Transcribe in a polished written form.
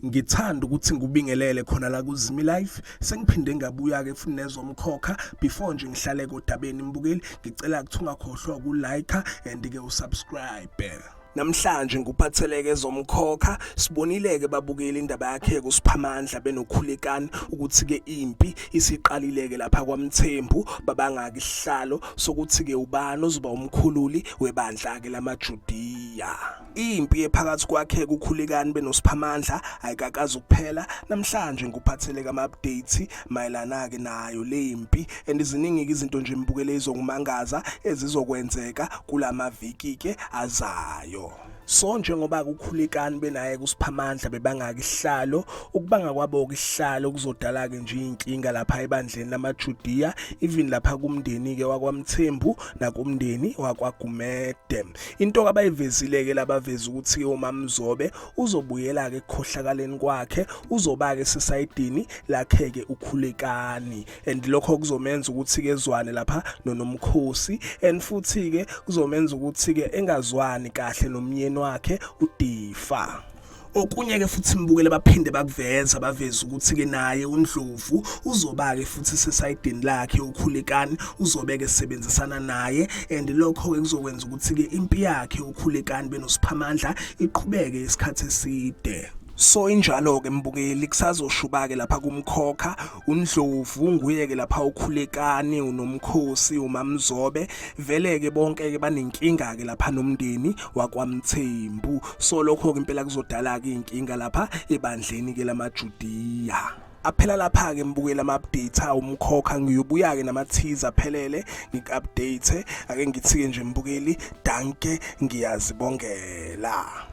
Ngithanda ukuthi ngikubingelele khona la kuZimi Life. Sengiphinde ngabuya ke futhi nezomkhokha. Before nje ngihlale kodabeni mbukeli, ngicela ukuthi ungakhohlwa ukulike and ke usubscribe. Namhlanje ngikuphatheleke ezomkhokha. Sibonile-ke babukeli indaba yakhe kuSiphamandla benoKhulekani ukuthi-ke impi isiqalile-ke lapha kwaMthembu, babangaka isihlalo sokuthi-ke ubani ozoba umkhululi webandla-ke lamaJudiya. Impi ephakathi kwakhe kuKhulekani benoSiphamandla ayikakazi ukuphela. Namhlanje ngikuphatheleke ama-updates mayelana-ke nayo le mpi and ziningi-ke izinto nje mbukele izokumangaza ezizokwenzeka kulamaviki-ke azayo. So njengoba kuKhulekani benaye kuSiphamandla bebangaka isihlalo, ukubanga kwabo-ke isihlalo kuzodala-ke nje iy'nkinga lapha ebandleni lamaJudiya, even lapha kumndeni-ke wakwaMthembu nakumndeni wakwaGumede. Into abayivezile-ke labaveza ukuthi-ke uMaMzobe uzobuyela-ke ekukhohlakaleni kwakhe, uzoba-ke sesayidini lakhe-ke uKhulekani and lokho kuzomenza ukuthi-ke ezwane lapha noNomkhosi and futhi-ke kuzomenza ukuthi-ke engazwani kahle nomyeni wakhe uDifa. Okunye-ke futhi mbukele baphinde bakuveza baveza ukuthi-ke naye uNdlovu uzoba-ke futhi sesayidini lakhe uKhulekani, uzobe-ke sebenzisana naye and lokho-ke kuzokwenza ukuthi-ke impi yakhe uKhulekani benoSiphamandla iqhubeke isikhathi eside. So injalo-ke mbukeli, kusazoshuba-ke lapha kumkhokha uNdlovu nguye-ke lapha uKhulekani, uNomkhosi, uMamzobe, vele-ke bonke-ke banenkinga-ke lapha nomndeni wakwaMthembu. So lokho-ke impela kuzodala-ke iy'nkinga lapha ebandleni-ke lamaJudiya. Aphela lapha-ke mbukeli ama-update awumkhokha, ngiyobuya-ke nama-teaser aphelele ngiku-update. Ake ngithi-ke nje mbukeli, danke, ngiyazibongela.